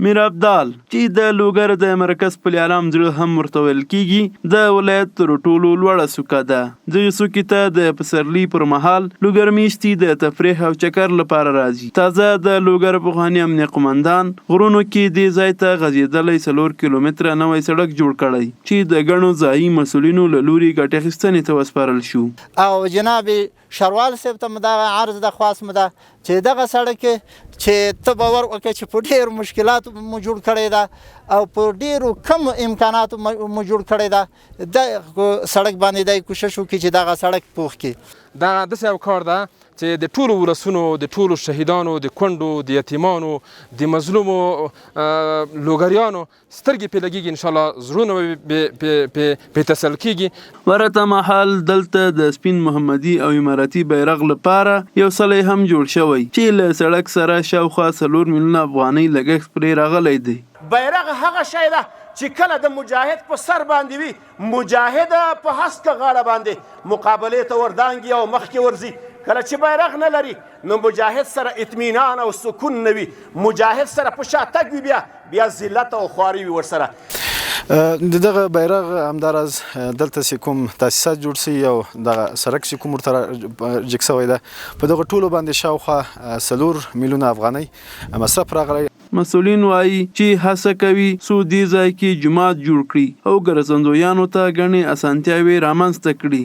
میرابدال چې د لوګر د مرکز پل علم زړه هم ورته ویل کیږي، د ولایت تر ټولو لوړه څوکه ده. دغې څوکې ته د پسرلي پر مهال لوګر میشتي د تفریح او چکر لپاره راځي. تازه د لوګر پخواني امنیه قومندان غرونو کې دې ځای ته غځېدلی 4 کیلومتره نوی سړک جوړ کړی چې د ګڼو ځايي مسؤلینو له لوري ګټې اخیستنې ته وسپارل شو. او جناب شروال صاحب ته مو دغه عرض ده، خواست مو ده چې دغه سړک چې ته باور وکړې چې په ډېرو مشکلاتو مو جوړ کړی ده او په ډېرو کمو امکاناتو مو جوړ کړی ده، د سړک باندې دی کوشش وکړي چې دغه سړک پوخ کړي. دغه داسې یو کار ده چې د ټولو ولسونو، د ټولو شهیدانو، د کونډو، د یتیمانو، د مظلومو لوګریانو سترګې پې لګېږي، انشاءالله زړونه به پې تسل کېږي. ورته مهال دلته د سپین محمدي او اماراتي بیرغ لپاره یو څلی هم جوړ شوی چې له سړک سره شاوخوا 4 میلیونه افغانۍ لګښت پرې راغلی دی. بیرغ هغه شی ده چې کله د مجاهد په سر باندې وي، مجاهد په هسکه غاړه باندې مقابلې ته وردانګي او مخکې ورځي. کله چې بیرغ نه لري نو مجاهد سره اطمینان او سکون نه وي، مجاهد سره په شا تګ وي، بیا بیا ذلت او خواري وي ورسره. د دغه بیرغ همداراز دلته چې کوم تاسیسات جوړ شوي او دغه سړک چې کوم ورته جګ شوی ده، په دغه ټولو باندې شاوخوا 4 میلیونه افغانۍ مصرف راغلی. مسؤلین وايي چې هڅه کوي څو دې ځای کې جومات جوړ کړي او ګرځندویانو ته ګڼې اسانتیاوې رامنځته کړي.